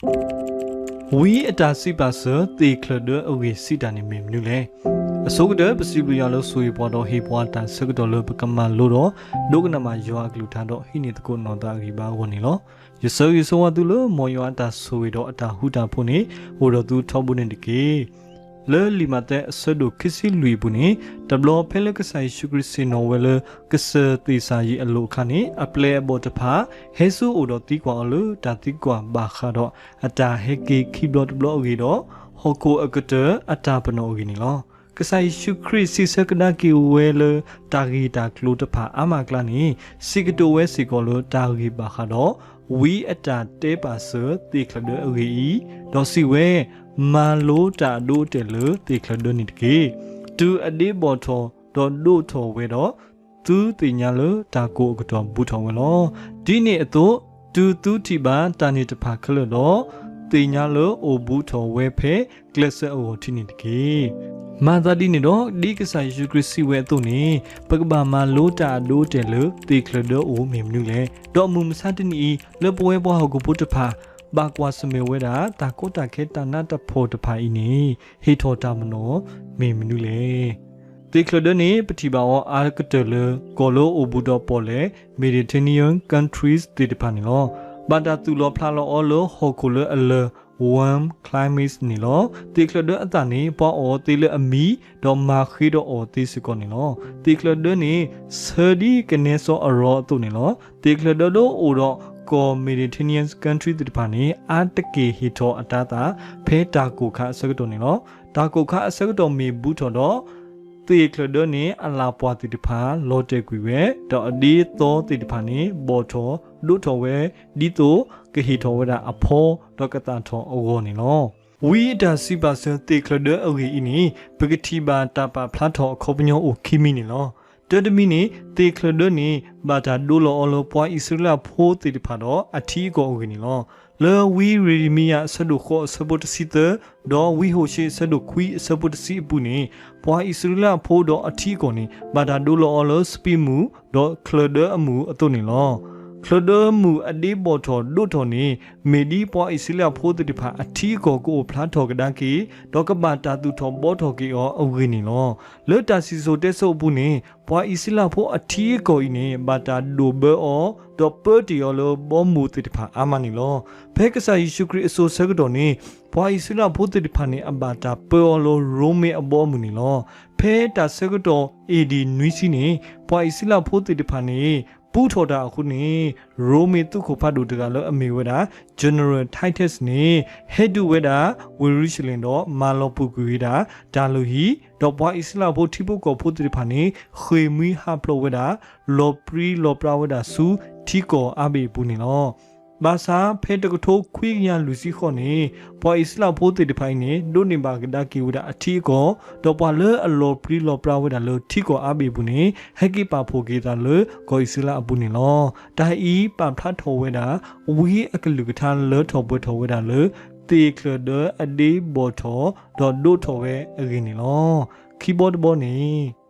ဝံအတၢ်စံးပာ်စၢၤ သ့ၣ်ချၢၣ်ဒၢအဂ့ၢ်စံးတၢ်န့ၣ်မ့ၢ်မနုၤလဲၣ်. အဆိကတၢၢ် ပစံးဘျုးယွၤလၢဆိၣ်ဂ့ၤပှၤဒီးဟ့ၣ်ပှၤတၢ်ဆၢကတီၢ်လၢပကမၤလိဒီး ဒိကနၣ်ဘၣ်ယွၤအကလုၢ်ကထါဒီးဟံးန့ၢ်သကိးနီၢ်သးအဂံၢ်ဘါအဂီၢ်န့ၣ်လီၤ. ယဆၢဂ့ၤဆၢဝါသုလၢ မ်ယွၤအတၢ်ဆိၣ်ဂ့ၤဒီးအတၢ်ဃူတၢ်ဖိးန့ၣ် အိၣ်ဒီးသုထီဘိန့ၣ်တက့ၢ်. လၢလံာ်မးသဲအဆၢဒိၣ်ခံဆံလွံၢ်အပူၤန့ၣ် တဘျီဖဲလၢကစၢ်ယ့ၣ်ၡူးခရံာ်ဆ့ၣ်နီၤဝဲလၢ ကစၢၢ်သ့ၣ်စၢ်ယံးအလိၤအခါန့ၣ် အပျဲၢ်အဘီၣ်တဖၣ် ဟဲဆူအအိၣ်ဒီးသံကွၢ်အီၤလၢတၢ်သံကွၢ်ဘၣ်ဃးဒီး အတၢ်ဟဲက့ၤခံဘျီတဘျီအဂ့ၢ်ဒီး ဟီၣ်ခိၣ်အကတၢၢ်အတၢ်ပနီၣ်အဂ့ၢ်န့ၣ်လီၤ. ကစၢ်ယ့ၣ်ၡူးခရံာ်စံးဆၢကဒါက့ၤဝဲလၢ တၢ်ဂ့ၢ်တၢ်ကျိၤတဖၣ်အါမးအကျါန့ၣ် စံးကတိၤဝဲစ့ၢ်ကီးလၢတၢ်ဂ့ၢ်ဘၣ်ဃးဒီး ဝံအတၢ်တဲပာ်စၢၤသ့ၣ်ချၢၣ်ဒၢအဂ့ၢ်အံၤ, ဒီးစံးဝဲ, မၤလိတၢ်အဒိအတဲာ်လၢသ့ၣ်ချၢၣ်ဒၢန့ၣ်တက့ၢ်. တုၤအဒ့ဘီၣ်ထီၣ်ဒီးဒိးထီၣ်ဝဲဒီး, သုသ့ၣ်ညါလၢတၢ်ကိးအကတီၢ်ဘူးထီၣ်ဝဲလီၤ. ဒ်န့ၣ်အသိး, တုၤသုထံၣ်ဘၣ်တၢ်န့ၣ်တဖၣ်ခဲလၢာ်ဒီး, သ့ၣ်ညါလၢအိၣ်ဘူးထီၣ်ဝဲဖဲကျဲးစၢးအဂီၢ်ထံးန့ၣ်တက့ၢ်. မၤသးဒ်န့ၣ်ဒီး, ဒ်ကစၢ်ယ့ၣ်ၡူးခရံာ်စံးဝဲအသိးန့ၣ်, ပကဘၣ်မၤလိတၢ်အဒိအတဲာ်လၢသ့ၣ်ချၢၣ်ဒၢအအိၣ်မ့ၢ်မနုၤလဲၣ်. ဒီးမုၢ်မဆါတနံၤအံၤ လၢပဝဲပှၤဟီၣ်ခိၣ်ဖိတဖၣ် ဘၣ်ကွၢ်ဆၢၣ်မဲာ်ဝဲဒၣ် တၢ်ကီတၢ်ခဲတၢ်နးတၢ်ဖှီၣ်တဖၣ်အံၤန့ၣ် ဟ့ၣ်ထီၣ်တၢ်ပနီၣ်မ့ၢ်မနုၤလဲၣ်. သ့ၣ်ချၢၣ်ဒၢန့ၣ် ပထံၣ်ဘၣ်အီၤအါကတၢၢ်လၢ ကီၢ်လၢအိၣ်ဘူးဒီးပီၣ်လဲၣ် Mediterranean countries သ့ၣ်တဖၣ်န့ၣ်လီၤ. ဘၣ်တၢ်သူၣ်လီၤဖျးလီၤအီၤလၢဟီၣ်ခိၣ်လၢအလၢၢ် warm climates န့ၣ်လီၤ. သ့ၣ်ချၢၣ်ဒၢအသၣ်န့ၣ် ပှၤအီၣ်သ့လၢအမံၤ, ဒီးမၤဃ့ဒီးအီၣ်သ့စ့ၢ်ကီးန့ၣ်လီၤ. သ့ၣ်ချၢၣ်ဒၢန့ၣ် ဆၢဒ်ကနဲစီအရီအသိးန့ၣ်လီၤ. သ့ၣ်ချၢၣ်ဒၢလၢအိၣ်ဒီးကီၢ် Mediterranean country သ့ၣ်တဖၣ်န့ၣ် အါတက့ၢ်ဟ့ၣ်ထီၣ်အတၤသၣ် ဖဲတၢ်ကိၢ်ခါအဆၢကတီၢ်န့ၣ်လီၤ. တၢ်ကိၢ်ခါအဆၢကတီၢ်မ့ၢ်ဘူးထီၣ်ဒီး, သ့ၣ်ချၢၣ်ဒၢန့ၣ် အလၣ်ပှၢ်သ့ၣ်တဖၣ် လီၤတဲာ်ကွံာ်ဝဲ, ဒီးအဒ့သီသ့ၣ်တဖၣ်န့ၣ် ဘီၣ်ထီၣ်ဒိးထီၣ်ဝဲ, ဒ်သိးကဟ့ၣ်ထီၣ်ဝဲဒၣ်အဖီ, ဒီးကသၣ်ထီၣ်အဂီၢ်န့ၣ်လီၤ. ဝံအတၢ်စံးပာ်စၢၤသ့ၣ်ချၢၣ်ဒၢအဂ့ၢ်အံၤန့ၣ် ပကထံၣ်ဘၣ်တၢ်ပာ်ဖျါထီၣ်အခီပညီအိၣ်ခံမံၤန့ၣ်လီၤ. တၢတမံၤန့ၣ် သ့ၣ်ချၢၣ်ဒၢန့ၣ် ဘၣ်တၢ်ဒိလီၤအီၤလၢပှၤအံၣ်စရ့လးဖိသ့ၣ်တဖၣ်ဒီးအထံအကီၢ်အဂ့ၢ်န့ၣ်လီၤ. လၢဝံယံးရမံယၤအဆၢဒိၣ်ဃိးအဆၢဖိတဆံသၢ, ဒီးဝံဟိၤၡ့အဆၢဒိၣ်ခွံအဆၢဖိတဆံအပူၤန့ၣ်, ပှၤအံၣ်စရ့လးဖိဒီးအထံအကီၢ်န့ၣ် ဘၣ်တၢ်ဒိလီၤအီၤလၢစပံးမုၢ်, ဒီးချၢၣ်ဒၢအမုၢ်အသိးန့ၣ်လီၤ. ချၢၣ်ဒၢမုၢ်အဒ့ဘီၣ်ထီၣ်ဒိးထီၣ်န့ၣ် မ့ၢ်ဒ်ပှၤအံၣ်စရ့လးဖိသ့ၣ်တဖၣ်အထံအကီၢ်ကအိၣ်ဖျါထီၣ်ကဒါက့ၤ, ဒီးကဘၣ်တၢ်သူၣ်ထီၣ်ဘှီထီၣ်က့ၤအီၤအဂ့ၢ်န့ၣ်လီၤ. လၢတၢ်စံၣ်စိၤတဲစိၤအပူၤန့ၣ် ပှၤအံၣ်စရ့လးဖိအထံအကီၢ်အံၤန့ၣ် ဘၣ်တၢ်ဒိၣ်ဘၢအီၤ, ဒီးပၢတ့ၢ်အီၤလၢဘီမုၢ်သ့ၣ်တဖၣ်အါမးန့ၣ်လီၤ. ဖဲကစၢ်ယ့ၣ်ၡူးခရံာ်အစိၤဆၢကတီၢ်န့ၣ်, ပှၤအံၣ်စရ့လးဖိသ့ၣ်တဖၣ်န့ၣ် အဘၣ်တၢ်ပၢအီၤလၢရိမ့ၤအဘီအမုၢ်န့ၣ်လီၤ. ဖဲတၢ်ဆၢကတီၢ် A.D နွံဆံန့ၣ် ပှၤအံၣ်စရ့လးဖိသ့ၣ်တဖၣ်န့ၣ် ပူထီၣ်တၢ်အဃိန့ၣ်, ရိမ့ၤသုးခိၣ်ဖးဒိၣ်တဂၤလၢအမ့ၢ်ဝဲဒၣ် General Titus န့ၣ် ဟဲဒုးဝဲဒၣ် ဝ့ၢ်ယရူၤၡလ့ၣ်ဒီး မၤလီၤပူၤကွံာ်ဝဲဒၣ် တၢ်လုၢ်ဟံၣ်, ဒီးပှၤအံၣ်စရ့လးဖိထံဖိကီၢ်ဖိသ့ၣ်တဖၣ်န့ၣ် ဃ့ၢ်မှံဟးဖျိးဝဲဒၣ်, လီၤပြံလီၤပြါဝဲဒၣ်ဆူထံကီၢ်အါဘ့ၣ်အပူၤန့ၣ်လီၤ. ဘၣ်ဆၣ်ဖဲတကထိခွံကယၤလွံၢ်ဆံဃိးန့ၣ်, ပှၤအံၣ်စရ့လးဖိသ့ၣ်တဖၣ်အံၤန့ၣ် ဒိးန့ၢ်ဘၣ်ကဒါက့ၤဝဲဒၣ်အထံအကီၢ်, ဒီးပှၤလၢအလီၤပြံလီၤပြါဝဲဒၣ်လၢထံကီၢ်အါဘ့ၣ်အပူၤန့ၣ် ဟဲက့ၤပာ်ဖှိၣ်က့ၤအသးလၢကီၢ်အံၣ်စရ့လးအပူၤန့ၣ်လီၤ. တၢ်အံၤပာ်ဖျါထီၣ်ဝဲဒၣ် ဝံအကလုၢ်ကထါလၢထီၣ်ပှဲၤထီၣ်ဝဲဒၣ်လၢ သ့ၣ်ချၢၣ်ဒၢအဒ့ဘီၣ်ထီၣ် ဒီးဒိးထီၣ်ဝဲအဂ့ၢ်န့ၣ်လီၤ. ခံဘီတဘီန့ၣ်,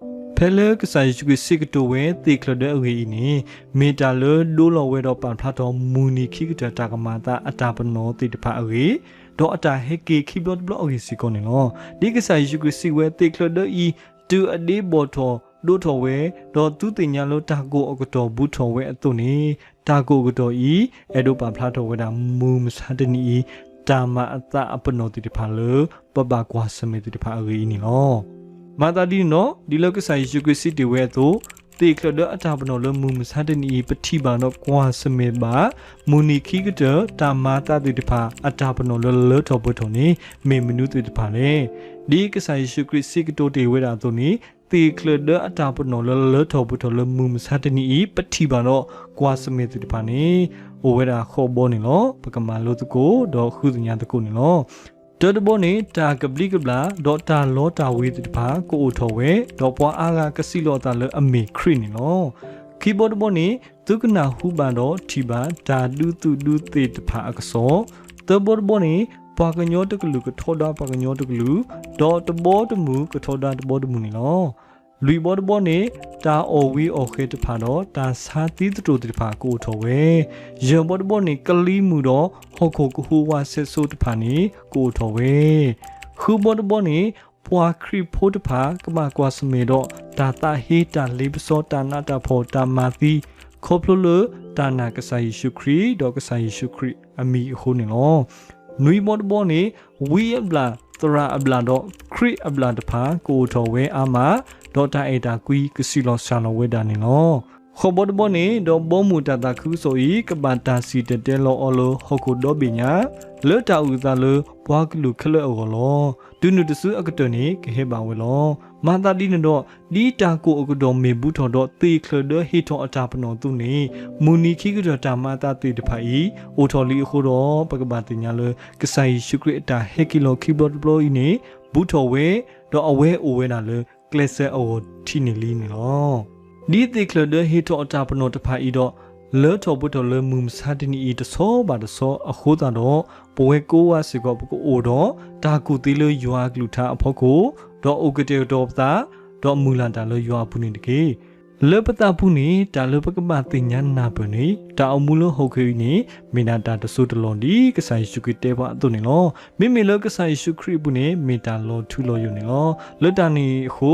ဖဲလၢကစၢ်ယ့ၣ်ၡူးခရံာ်စံးကတိၤဝဲသ့ၣ်ချၢၣ်ဒၢအဂ့ၢ်အံၤန့ၣ်, မ့ၢ်တၢ်လၢဒိလီၤဝဲဒီးပာ်ဖျါထီၣ်မုၢ်နံၤခံကတၢၢ်တၢ်ကမၤအသးအတၢ်ပနီၣ်သ့ၣ်တဖၣ်အဂ့ၢ်, ဒီးအတၢ်ဟဲက့ၤခံဘျီတဘျီအဂ့ၢ်စ့ၢ်ကီးန့ၣ်လီၤ. ဒ်ကစၢ်ယ့ၣ်ၡူးခရံာ်စံးဝဲ သ့ၣ်ချၢၣ်ဒၢအံၤ တုၤအဒ့ဘီၣ်ထီၣ်ဒိးထီၣ်ဝဲ, ဒီးသုသ့ၣ်ညါလၢတၢ်ကိၢ်အကတီၢ်ဘူးထီၣ်ဝဲအသိးန့ၣ်, တၢ်ကိၢ်အကတီၢ်အံၤ အဲၣ်ဒိးပာ်ဖျါထီၣ်ဝဲဒၣ် မုၢ်မဆါတနံၤအံၤ တၢ်မၤအသးအပနီၣ်သ့ၣ်တဖၣ်လၢ ပဘၣ်ကွၢ်ဆၢၣ်မဲာ်သ့ၣ်တဖၣ်အဂ့ၢ်အံၤန့ၣ်လီၤ. မၤသးဒ်န့ၣ်ဒီး, ဒ်လၢကစၢ်ယ့ၣ်ၡူးခရံာ်စံးတ့ၢ်ဝဲအသိး, သ့ၣ်ချၢၣ်ဒၢအတၢ်ပနီၣ်လၢမုၢ်မဆါတနံၤအံၤ ပထံၣ်ဘၣ်ဒီးကွၢ်ဆၢၣ်မဲာ်ဘၣ် မုၢ်နံၤခံကတၢၢ် တၢ်မၤအသးသ့ၣ်တဖၣ် အတၢ်ပနီၣ်လၢလၢထီၣ်ပှဲၤထီၣ်န့ၣ် မ့ၢ်မနုၤသ့ၣ်တဖၣ်လဲၣ်. ဒ်ကစၢ်ယ့ၣ်ၡူးခရံာ်စံးကတိၤတ့ၢ်ဝဲဒၣ်အသိးန့ၣ်, သ့ၣ်ချၢၣ်ဒၢအတၢ်ပနီၣ်လၢလၢထီၣ်ပှဲၤထီၣ်လၢမုၢ်မဆါတနံၤအံၤ ပထံၣ်ဘၣ်ဒီးကွၢ်ဆၢၣ်မဲာ်သ့ၣ်တဖၣ်န့ၣ် အိၣ်ဝဲဒၣ်ဃိးဘီန့ၣ်လီၤ. ပကမၤလိသကိး ဒီးဃုသ့ၣ်ညါသကိးန့ၣ်လီၤ. တၢတဘီန့ၣ် တၢ်ကဘျံးကဘျၣ် ဒီးတၢ်လီတၢ်ဝ့ၤသ့ၣ်တဖၣ် ကအိၣ်ထီၣ်ဝဲ, ဒီးပှၤအါဂၤကစံးလီၤအသးလၢအမ့ၢ်ခရံာ်န့ၣ်လီၤ. ခံဘီတဘီန့ၣ် သုကနၢ်ဟူဘၣ်ဒီးထံၣ်ဘၣ် တၢ်ဒုးသုးဒုးသ့ၣ်တဖၣ်အကစီၣ်, သၢဘီတဘီန့ၣ် ပှၤကညီတကလုာ်ကထီဒါပှၤကညီတကလုာ်, ဒီးတဘီတမုၢ်ကထီဒါတဘီတမုၢ်န့ၣ်လီၤ. လွံၢ်ဘီတဘီန့ၣ် တၢ်အီၣ်ဝံၤအီၣ်ဃဲၤတဖၣ်ဒီး တၢ်ဆါသံသတြိာ်သ့ၣ်တဖၣ်ကအိၣ်ထီၣ်ဝဲ. ယဲၢ်ဘီတဘီန့ၣ် ကလံၤမုၢ်ဒီး ဟီၣ်ခိၣ်ကဟူးဝးဆဲးစိတဖၣ်န့ၣ် ကအိၣ်ထီၣ်ဝဲ. ဃုဘီတဘီန့ၣ် ပှၤခရံာ်ဖိတဖၣ် ကဘၣ်ကွၢ်ဆၢၣ်မဲာ်ဒီး တၢ်သးဟ့ တၢ်လ့ပစီ တၢ်နးတၢ်ဖှီၣ် တၢ်မၤသံ ခီဖျိလၢတၢ်နာ်ကစၢ်ယ့ၣ်ၡူးခရံာ် ဒီးကစၢ်ယ့ၣ်ၡူးခရံာ်အမံၤအဃိန့ၣ်လီၤ. နွံဘီတဘီန့ၣ် ဝံအဘျၣ် သရၣ်အဘျၣ်ဒီး ခရံာ်အဘျၣ်တဖၣ် ကအိၣ်ထီၣ်ဝဲအါမး, ဒီးတၢ်အဲၣ်တၢ်ကွံ ကဆံးလီၤစှၤလီၤဝဲဒၣ်န့ၣ်လီၤ. ဃိးဘီတဘီန့ၣ် ဒီးဘီမုၢ်တၢ်သးခုကစီၣ်အံၤ ကဘၣ်တၢ်စံၣ်တဲၤတဲလီၤအီၤလၢဟီၣ်ခိၣ်ဒီဘ့ၣ်ညါ, လၢတၢ်အုၣ်အသးလၢပှၤကလုာ်ခဲလၢာ်အဂီၢ်လီၤ. တုၤနုၤတစုအကတၢၢ်န့ၣ် ကဟဲဘၣ်ဝဲလီၤ. မၤသးဒ်န့ၣ်ဒီး ဒ်တၢ်ကိၢ်အကတီၢ်မ့ၢ်ဘူးထီၣ်ဒီး သ့ၣ်ချၢၣ်ဒၢဟ့ၣ်ထီၣ်အတၢ်ပနီၣ်အသိးန့ၣ်, မုၢ်နံၤခံကတၢၢ်တၢ်မၤအသးသ့ၣ်တဖၣ်အံၤ အိၣ်ထီၣ်လံအဃိဒီး ပကဘၣ်သ့ၣ်ညါလၢ ကစၢ်ယ့ၣ်ၡူးခရံာ်အတၢ်ဟဲက့ၤလီၤခံဘျီတဘျီအံၤန့ၣ် ဘူးထီၣ်ဝဲ, ဒီးအဝဲအိၣ်ဝဲဒၣ်လၢ ကျဲစၢအဂီၢ်ထံးန့ၢ်လံန့ၣ်လီၤ. ဒ်သ့ၣ်ချၢၣ်ဒၢဟ့ၣ်ထီၣ်အတၢ်ပနီၣ်တဖၣ်အံၤဒီး လၢထီၣ်ပှဲၤထီၣ်လၢမုၢ်မဆါတနံၤအံၤတဆီဘၣ်တဆီအဃိသတးဒီး, ပဝဲကိးဂၤစ့ၢ်ကီး ပကအိၣ်ဒီးတၢ်ကူၣ်သ့လၢယွၤအကလုၢ်ကထါအဖီခိၣ်, ဒီးအိၣ်ကတဲာ်ကတီၤပသး, ဒီးမုၢ်လၢ်တၢ်လၢယွၤအပူၤန့ၣ်တက့ၢ်. လၢပသးပူၤန့ၣ် တၢ်လၢပကဘၣ်သ့ၣ်ညါနၢ်ပၢၢ်န့ၣ် တၢ်အိၣ်မူလၢဟီၣ်ခိၣ်အံၤန့ၣ် မ့ၢ်ဒၣ်တၢ်တစိၢ်တလီၢ်ဒ်ကစၢ်ယ့ၣ်ၡူးခရံာ်တဲပှၤအသိးန့ၣ်လီၤ. မ့မ့ၢ်လၢကစၢ်ယ့ၣ်ၡူးခရံာ်အပူၤန့ၣ် မ့ၢ်တၢ်လီၤထူလီၤယိာ်န့ၣ်လီၤ. လၢတၢ်န့ၣ်အဃိ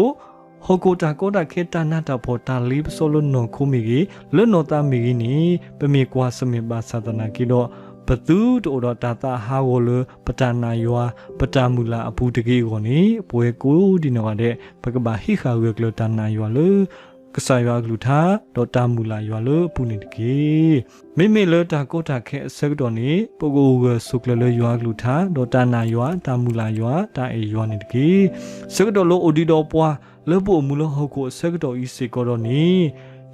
ဟီၣ်ခိၣ်တၢ်ကီတၢ်ခဲ တၢ်နးတၢ်ဖှီၣ် တၢ်လ့ပစီလၢနီၢ်ခိမ့ၢ်ဂ့ၤ, လၢနီၢ်သးမ့ၢ်ဂ့ၤန့ၣ် ပမ့ၢ်ကွၢ်ဆၢၣ်မဲာ်ဘၣ်ဆၣ်သနာ်က့ဒီး, ပသုတအိၣ်ဒီးတၢ်သးဟးဂီၤလၢပတၢ်နာ်ယွၤ, ပတၢ်မုၢ်လၢ်အပူၤတဂ့ၤအဂီၢ်န့ၣ်, ပဝဲကိးဒံနီၢ်ဂၤဒဲး ပကဘၣ်ဟံးဃာ်ဂၢၢ်ကျၢၤတၢ်နာ်ယွၤလၢ ကစၢ်ယွၤအကလုၢ်ကထါ, ဒီးတၢ်မုၢ်လၢ်ယွၤလၢအပူၤန့ၣ်တက့ၢ်. မ့မ့ၢ်လၢတၢ်ကီတၢ်ခဲအဆၢကတီၢ်န့ၣ် ပကအိၣ်ဂၢၢ်ဆိးကျၢၤလၢယွၤအကလုၢ်ကထါ, ဒီးတၢ်နာ်ယွၤ, တၢ်မုၢ်လၢ်ယွၤ, တၢ်အဲၣ်ယွၤန့ၣ်တက့ၢ်. ဆၢကတီၢ်လၢအိၣ်ဒံးဒီးပှၤ လၢပအိၣ်မူလၢဟီၣ်ခိၣ်အဆၢကတီၢ်အံၤစ့ၢ်ကီးဒီးန့ၣ်,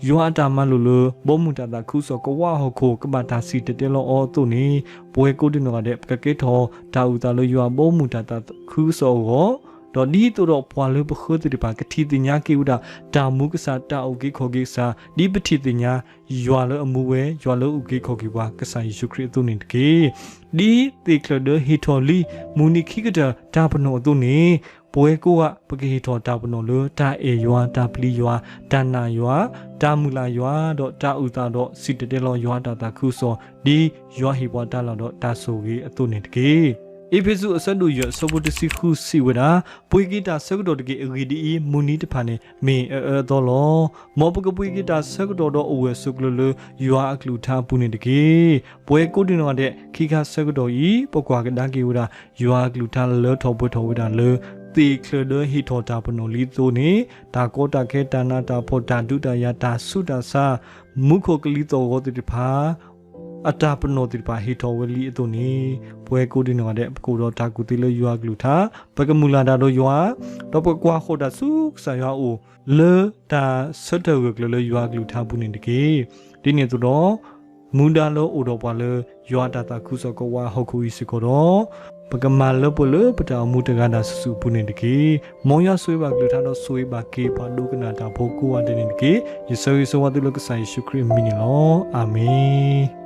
ယွၤအတၢ်မၤလိာ်လၢ ဘီမုၢ်တၢ်သးခုကစီၣ်ကဝးအဟီၣ်ခိၣ် ကဘၣ်တၢ်စံၣ်တဲၤတဲလီၤအီၤအသိးန့ၣ်, ပဝဲကိးဒံနီၢ်ဂၤဒဲး ပကကဲထီၣ်တၢ်အုၣ်သးလၢယွၤဘီမုၢ်တၢ်သးခုကစီၣ်အဂီၢ်, ဒီးဒ်သိးဒီးပှၤလၢပဃၢသ့ၣ်တဖၣ် ကထံၣ်သ့ၣ်ညါက့ၤဝဲဒၣ် တၢ်မူကစၢ်, တၢ်အုၣ်က့ၤခီၣ်က့ၤကစၢ်, ဒ်ပထံၣ်သ့ၣ်ညါ ယွၤလၢအမူဝဲ, ယွၤလၢအုၣ်က့ၤခီၣ်က့ၤပှၤ ကစၢ်ယ့ၣ်ၡူးခရံာ်အသိးန့ၣ်တက့ၢ်. ဒ်သ့ၣ်ချၢၣ်ဒၢဟ့ၣ်ထီၣ်လံ မုၢ်နံၤခံကတၢၢ်တၢ်ပနီၣ်အသိးန့ၣ်, ပဝဲကိးဂၤ ပကဟ့ၣ်ထီၣ်တၢ်ပနီၣ်လၢ တၢ်အဲၣ်ယွၤ, တၢ်ပျံၤယွၤ, တၢ်နာ်ယွၤ, တၢ်မုၢ်လၢ်ယွၤ, ဒီးတၢ်အုၣ်သးဒီးစံၣ်တဲၤတဲလီၤယွၤအတၢ်သးခုကစီၣ်, ဒ်ယွၤဟ့ၣ်ပှၤတၢ်လၢ်ဒီးတၢ်ဆိၣ်ဂ့ၤအသိးန့ၣ်တက့ၢ်. အ့းဖ့းစူး အဆၢဒိၣ်ယဲၢ် အဆၢဖိတဆံဃု စံးဝဲဒၣ်, ပှ့ၤက့ၤတၢ်ဆၢကတီၢ်တက့ၢ်. အဂ့ၢ်ဒ်အံၤ, မုၢ်နံၤတဖၣ်န့ၣ် မ့ၢ်အအၢအသီလီၤ. မ်ပကပှ့ၤက့ၤတၢ်ဆၢကတီၢ်ဒီးအိၣ်ဂၢၢ်ဆိးကျၢၤလၢ ယွၤအကလုၢ်ကထါအပူၤန့ၣ်တက့ၢ်. ပဝဲကိးဒံနီၢ်ဂၤဒဲး ခံခါဆၢကတီၢ်အံၤ ပကွၢ်ကဒါက့ၤဝဲဒၣ် ယွၤအကလုၢ်ကထါလၢထီၣ်ပှဲၤထီၣ်ဝဲဒၣ်လၢ သ့ၣ်ချၢၣ်ဒၢဟ့ၣ်ထီၣ်တၢ်ပနီၣ်လံအသိးန့ၣ်, တၢ်ကီတၢ်ခဲ တၢ်နးတၢ်ဖှီၣ် တၢ်ဒုးတၢ်ယၤ တၢ်ဆူးတၢ်ဆါ, မူခိၣ်ကလံၤသီၣ်ဂီၤသ့ၣ်တဖၣ် အတၢ်ပနီၣ်သ့ၣ်တဖၣ်ဟ့ၣ်ထီၣ်ဝဲလံအသိးန့ၣ်, ပဝဲကိးဒံနီၢ်ဂၤဒဲး ပကအိၣ်ဒီးတၢ်ကူၣ်သ့လၢယွၤအကလုၢ်ကထါ, ပကမုၢ်လၢ်တၢ်ဒီးယွၤ, ဒီးပကကွၢ်ဃီၤတၢ်ဆူကစၢ်ယွၤအအိၣ် လၢတၢ်ဆၢထၢၣ်ဂၢၢ်ကျၢၤလၢယွၤအကလုၢ်ကထါအပူၤန့ၣ်တက့ၢ်. ဒ်န့ၣ်အသိးဒီး မူဒါလၢအိၣ်ဒီးပှၤလၢ ယွၤအတၢ်သးခုကစီၣ်ကဝးအဟီၣ်ခိၣ်အံၤစ့ၢ်ကီးဒီး, ပကမၤလၢပှဲၤလၢပတၢ်အိၣ်မူတဂၤဒၣ်ဆူၣ်ဆူၣ်အပူၤန့ၣ်တက့ၢ်. မ်ယွၤဆိၣ်ဂ့ၤဘၣ်ကလုၢ်ကထါဒီးဆိၣ်ဂ့ၤဘၣ်က့ၤပှၤဒိကနၣ်တၢ်ဖိကိးဂၤဒဲးန့ၣ်တက့ၢ်. ယဆၢဂ့ၤဆၢဝါသုလၢကစၢ်ယ့ၣ်ၡူးခရံာ်အမံၤန့ၣ်လီၤ. အၤမ့ၣ်.